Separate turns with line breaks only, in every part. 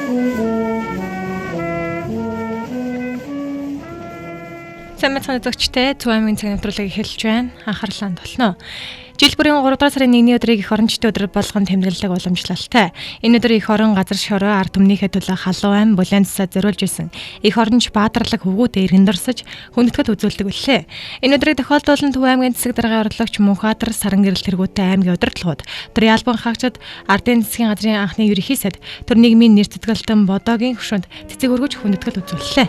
Сайн мэцхан үзэгчтэй Төв аймгийн цаг навтруулыг эхэлж байна. Анхаарлаа хандуулно. Жил бүрийн 3 дугаар сарын 1-ний өдрийг эх орончдын өдөр болгон тэмдэглэдэг уламжлалтай. Энэ өдөр эх орон газар шороо ард түмнийхээ төлөө халуун ам булан цасаа зориулж исэн. Эх оронч баатарлаг хөвгүүдээ эргэн дорсож хүндэтгэл үзүүлдэг үлээ. Энэ өдрийг тохиолдуулан Төв аймгийн засаг даргын орлогч Мөнхбаатар саран гэрэл тэргүүтэй аймгийн удирдлагууд, төрийн албан хаагчид, ардын засгийн газрын анхны ерөнхий сайд, төр нийгмийн нэр зүтгэлтэн Бодоогийн хөшөөнд цэцэг өргөж хүндэтгэл үзүүллээ.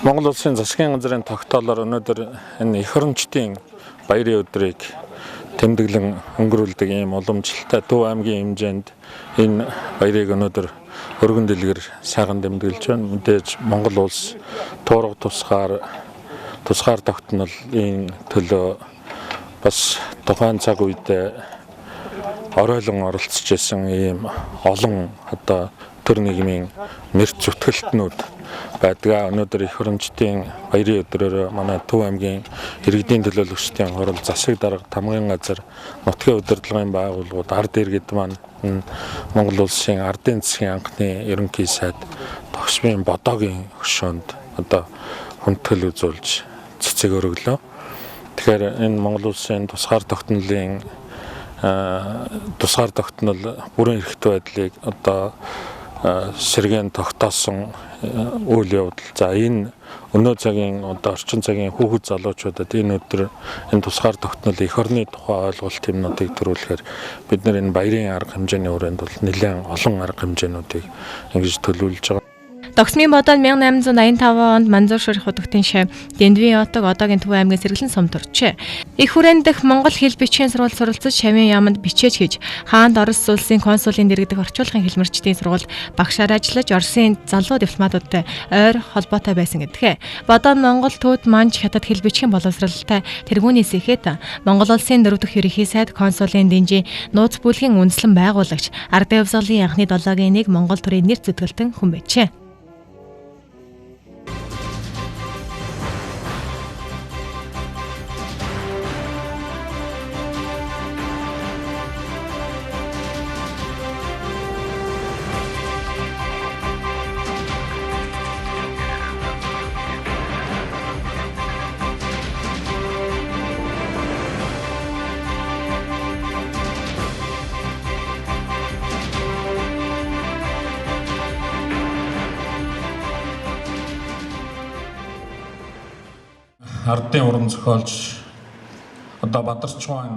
Монгол улсын засгийн газрын тогтоолоор өнөөдөр энэ эх орончдын баярын өдрийг тэмдэглэн өнгөрүүлдэг ийм уламжлалтай Төв аймгийн хэмжээнд энэ баярыг өнөөдөр өргөн дэлгэр сайхан тэмдэглэж байна. Мэдээж Монгол улс туурга тусгаар тогтнолын төлөө бас тухайн цаг үед оройлон оролцож исэн ийм олон одоо төр нийгмийн нэр зүтгэлтнүүд байдаг. Өнөөдөр эх орончдын баярын өдрөөр манай Төв аймгийн иргэдийн төлөөлөгчдийн хурал, засаг дарга, тамгын газар, нутгийн удирдлагын байгууллагууд, ард иргэд маань Монгол улсын ардын засгийн анхны ерөнхий сайд Тогшмын Бодоогийн хөшөөнд одоо хүндэтгэл үзүүлж цэцэг өргөлөө. Тэгэхээр энэ Монгол улсын тусгаар тогтнолын тусгаар тогтнол бүрэн эрхтэй байдлыг одоо сэргээн тогтоосон үйл явдал. За энэ өнөө цагийн одоо орчин цагийн хүүхэд залуучуудад энэ өдөр энэ тусгаар тогтнол эх орны тухай ойлголт юмнуудыг төрүүлэхээр бид нар энэ баярын арга хэмжээний хүрээнд бол нэлээд олон арга хэмжээнүүдийг ингэж төлөвлөж байгаа.
Догсмын Бодоо 1885 онд Манзур худагтын шав Дэндвийн отог одоогийн Төв аймгийн сэргэлэн сум төржээ. Их хүрээнд дэх Монгол хэл бичгийн сургууль суралцаж шавийн яаманд бичээж хийж хаанд Орос улсын консулын дэргэдэх орчуулгын хэлмэрчдийн сургуульд багшаар ажиллаж Оросын залуу дипломатуудтай ойр холбоотой байсан гэдгээ. Бодоо нь Монгол, Төвд, Манж, Хятад хэл бичгийн боловсралтай тэргүүнээс ихэд Монгол улсын дөрөв дэх ерөнхий сайд консулын дэнжийн нууц бүлгийн үндэслэн байгуулагч Ардын увсгалын анхны долоогийн нэг Монгол төрийн нэр зүтгэлтэн хүн байжээ.
Ардын уран зохиолч одоо Бадарчхуан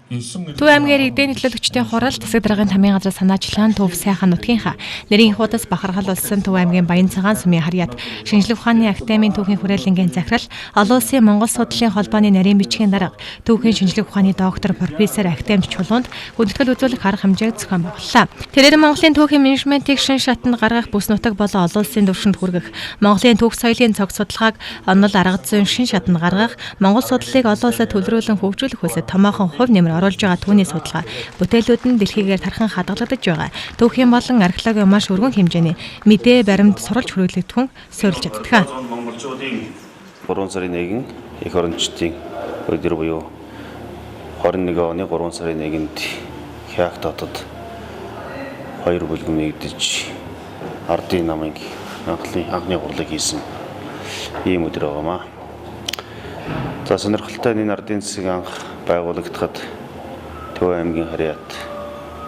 Төв аймгийн иргэдийн төлөөлөгчдийн хурал засаг даргын тамийн газар санаачлан Төв сайхан нутгийнхаа нэрийн их удас бахархал болсон Төв аймгийн Баян цагаан сумын харьяат шинжлэх ухааны академийн түүхийн хүрээлэнгийн захирал олон улсын Монгол судлалын холбооны нарийн бичгийн дарга түүхийн шинжлэх ухааны доктор профессор академич Чулуунд хүндэтгэл үзүүлэх арга хэмжээг зохион байгууллаа. Тэрээр Монголын түүхийн менежментийг шин шатанд гаргах бүс нутаг болон олон улсын түвшинд хүргэх, Монголын түүх соёлын цог судалгааг онол арга зүйн шин шатанд гаргах, Монгол судлалыг олон улсад төлрүүлэн хөгжүүлэх үйлсэд томоохон хувь нэмэр оруулж байгаа түүний судалгаа бүтээлүүд нь дэлхийгээр тархан хадгалагдаж байгаа. Түүхийн болон археологийн маш өргөн хэмжээний мэдээ баримт сурвалж хүрээлэгдэхүүн суурилж чаддаг.
3 сарын 1 эх орончдын өдөр буюу 21 оны 3 сарын 1-нд Хягт хотод хоёр бүлгэн нэгдэж ардын намыг анхны хурлыг хийсэн ийм өдөр байгаамаа. За сонирхолтой энэ ардын засаг анх байгуулагдахад Төв аймгийн харьяат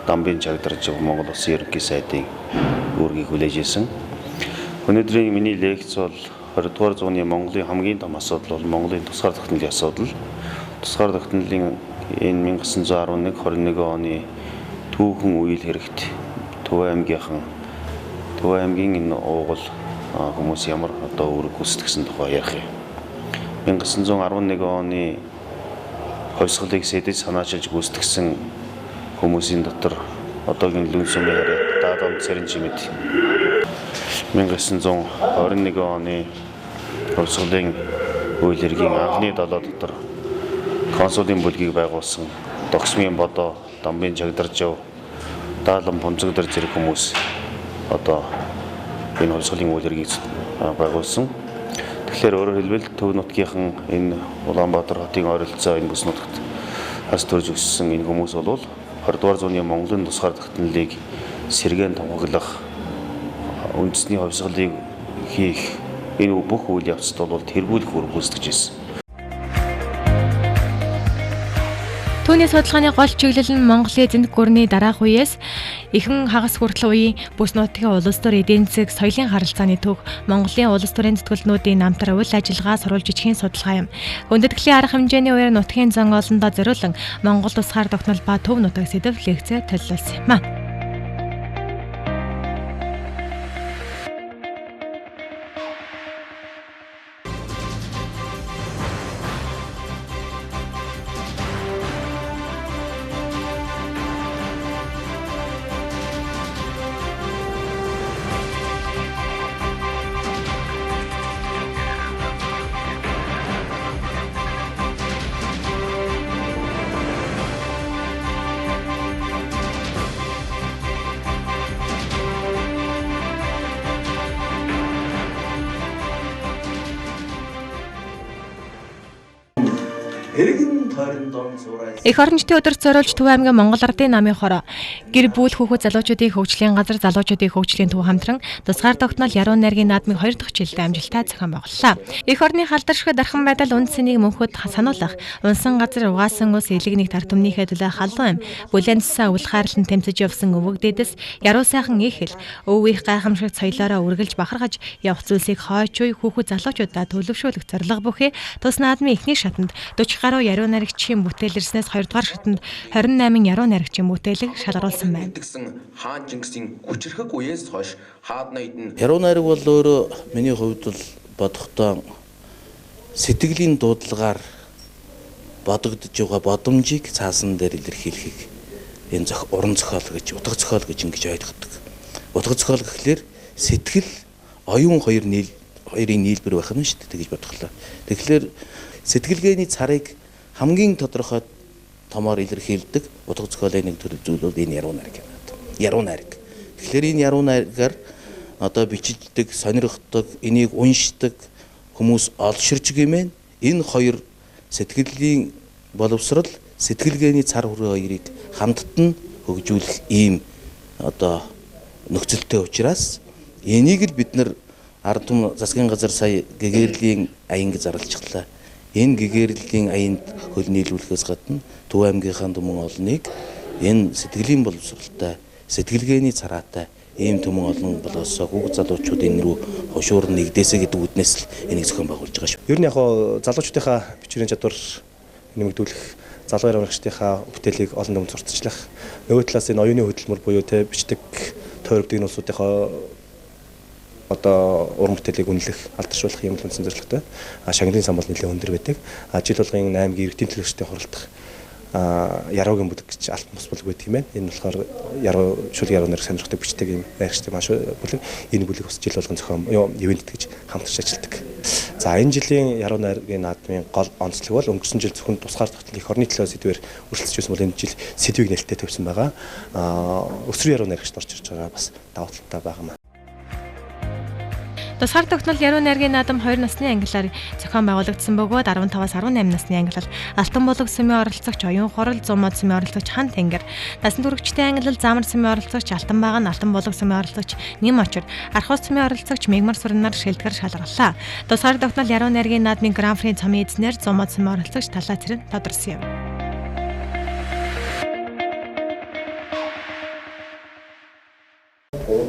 Дамбын чагдарч Монгол улсын ерөнхий сайдын үүргийг хүлээж исэн. Өнөөдрийн миний лекц бол 20 дугаар зууны Монголын хамгийн том асуудал бол Монголын тусгаар тогтнолын асуудал. Тусгаар тогтнолын энэ 1911 21 оны түүхэн үеэл хэрэгт Төв аймгийн энэ уугуул хүмүүс ямар одоо үүрэг гүйцэтгэсэн тухай ярих юм. 1911 оны хувьсгалыг сэдэж санаачилж гүйцэтгэсэн хүмүүсийн дотор одоогийн Лүн сумын харьяат Даадам Цэрэнчимэд 1921 оны хувьсгалын үйл хэргийн анхны долоо дотор консулын бүлгийг байгуулсан Догсмын Бодоо, Дамбын Чагдаржав, Даалан Пунцэгдэр зэрэг хүмүүс одоо энэ хувьсгалын үйл хэргийг байгуулсан. Тэгэхээр өөрөөр хэлбэл Төв нутгийнхан энэ Улаанбаатар хотын ойролцоо энэ бүс нутагт хас төрж өссөн энэ хүмүүс бол 20 дугаар зууны Монголын тусгаар тогтнолыг сэргээн тунхаглах, үндэсний хувьсгалыг хийх энэ бүх үйл явцад бол тэргүүлэх үүрэг гүйцэтгэж ирсэн.
Түүний судалгааны гол чиглэл нь Монголын зэнт гүрний дараах үеэс ихэнх хагас хүртэл үеийн бүс нутгийн улс төр эдийн засаг, соёлын харилцааны түүх, Монголын улс төрийн зүтгэлнүүдийн намтар үйл ажиллагаа сурвалж жижигхэн судалгаа юм. Хүндэтгэлийн арга хэмжээний үеэр нутгийн зан олондоо зориулан Монгол тусгаар тогтнол ба төв нутаг сэдэв лекцээ төлөвлөсөн юм а. Эх орончдын өдөрт зориулж Төв аймгийн Монгол Ардын намын хороо гэр бүл хүүхэд залуучуудын хөгжлийн газар залуучуудын хөгжлийн төв хамтран тусгаар тогтнол яруу найргийн наадмыг 2 дахь жилдээ амжилттай зохион байгууллаа. Эх орны халдваршгүй дархан байдал үнд сэнийг мөнхөд сануулах, унсан газар угаасан ус элэг нэг тар түмнийхээ төлөө халуун юм, бүлээн цусаа үл хайрлан тэмцэж явсан өвөг дээдэс яруу сайхан их хэл, өвөө их гайхамшигт соёлоороо үргэлж бахархаж явах зүйлсийг хойч үе хүүхэд залуучуудаа төлөвшүүлэх зорилго бүхий тус наадмын эхний шатанд 40 гаруй яруу найрагчийн бүтээл ирснээс 2 дугаар шатанд 28 яруу найрагчийн бүтээлэг шалгаруулсан байна.
Хаан Чингисийн хүчирхэг үеэс хойш хаад ноёд нь
яруу найраг бол өөрөө миний хувьд бол бодохдоо сэтгэлийн дуудлагаар бодогдож байгаа бодомжийг цаасан дээр илэрхийлэхийг энэ уран зохиол гэж, утга зохиол гэж ингэж ойлгодог. Утга зохиол гэхлээр сэтгэл оюун хоёрын нийлбэр байх нь шүү дээ гэж бодглоо. Тэгэхээр сэтгэлгээний царыг хамгийн тодорхой томоор илэрхийлдэг утга зохиолын нэг төрөл зүйл бол энэ яруу найраг юм байна. Яруу найраг. Тэгэхээр энэ яруу найргаар одоо бичигддэг, сонирхдог, энийг уншдаг хүмүүс олширч гэмээр энэ хоёр сэтгэлийн боловсрол, сэтгэлгээний цар хүрээ хоёрыг хамтд нь хөгжүүлэх ийм одоо нөхцөлтэй учраас энийг л бид нар ард түмэн засгийн газар сая гэгэрлийн аян гэж зарлчихлаа. Энэ гэгэрлийн аянд хөл нийлүүлэхээс гадна Төв аймгийнхаа түмэн олныг энэ сэтгэлийн боловсролтой, сэтгэлгээний цараатай ийм түмэн олон болоосоо хүүхэд залуучууд энэ рүү хошуур нэгдээсэ гэдэг үднээс л энийг зохион байгуулж байгаа шүү.
Ер нь яг залуучуудынхаа бичвэрийн чадвар нэмэгдүүлэх, залуу яруу найрагчдынхаа бүтээлийг олон түмэнд сурталчлах, нөгөө талаас энэ оюуны хөдөлмөр буюу те бичдэг тойрогдгийн улсуудынхаа одоо уран бүтээлийг үнэлэх, алдаршуулах юм л үндсэн зорилготой. Шагналын сан бол нэлээд өндөр байдаг. Жил болгон аймгийн иргэдийн төлөөлөгчдийн хуралдах яруугийн бүлэг гэж алт бус бүлэг байдаг юм байна. Энэ болохоор яруу шүлэг яруу найраг сонирхдаг бичдэг юм найрагчтай маш бүлэг. Энэ бүлэг бас жил болгон зохион ивент гэж хамтарч ажилладаг. За энэ жилийн яруу найргийн наадмын гол онцлог бол өнгөрсөн жил зөвхөн тусгаар тогтнол эх орны төлөө сэдвээр өрсөлдөж байсан бол энэ жил сэдвийг нээлттэй тавьсан байгаа. Өсвөр яруу найрагчд орж ирж байгаа бас давуу талтай байгаа юм.
Тусгаар тогтнол яруу найргийн наадам 2 насны ангилаар зохион байгуулагдсан бөгөөд 15-аас 18 насны ангилал Алтан булаг сүмийн оролцогч Оюун Хорол, Зумод сүмийн оролцогч Хан Тэнгэр, насан туршидтын ангилал Заамар сүмийн оролцогч Алтан Баган, Алтан булаг сүмийн оролцогч Нэм Очир, Архуус сүмийн оролцогч Мегмар Сүрэнаар шилдэгэр шалгарлаа. Тусгаар тогтнол яруу найргийн наадмын гран-при цомын эзнэр Зумод сүмийн оролцогч Талаа Цэрэн тодорсон юм.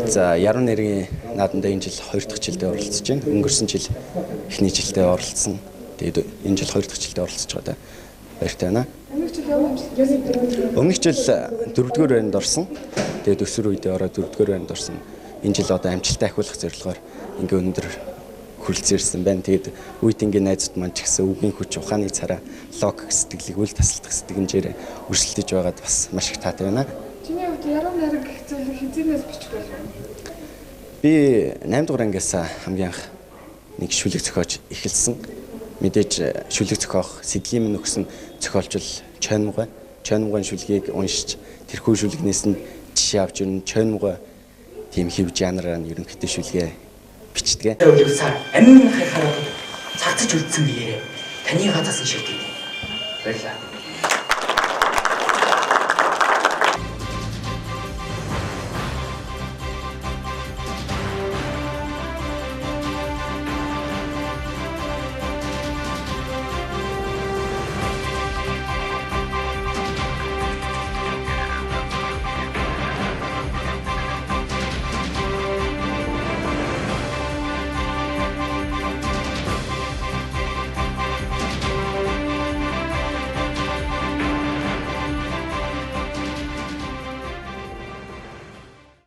За яруу найргийн наадамдаа энэ жил 2 дахь жилдээ оролцож байна. Өнгөрсөн жил эхний жилдээ оролцсон. Тэгээд энэ жил 2 дахь жилдээ оролцож байгаадаа баяртай байна. Өмнөх жил 4-р байранд орсон. Тэгээд өсвөр үедээ ороод 4-р байранд орсон. Энэ жил одоо амжилттай ахиулах зорилгоор ингээ өндөр хүрэлцэн ирсэн байна. Тэгээд үед ингээ найзууд маань ч гэсэн үгийн хүч, ухааны цараа, логик сэтгэлийг үл тасалдах сэтгэмжээр өрсөлдөж байгаад бас маш их таатай байна.
Чиний хувьд яруу найраг гэх зүйлийг хэзээнээс бичих болов?
Би 8 дугаар ангиас хамгийн анх нэг шүлэг зохиож эхэлсэн. Мэдээж шүлэг зохиох сэдлийн минь өгсөн зохиолч бол Чойнмугай. Чойнмугайн шүлгийг уншиж тэрхүү шүлгнээс нь жишээ авч ер нь Чойнмугай тийм хэв жанраар нь ерөнхийдөө шүлгээ бичдэг.
Үлэг цар амин хайхаараа Цацаж үлдсэн биеэрээ таныгаа засан шиг гинэ. Баярлалаа.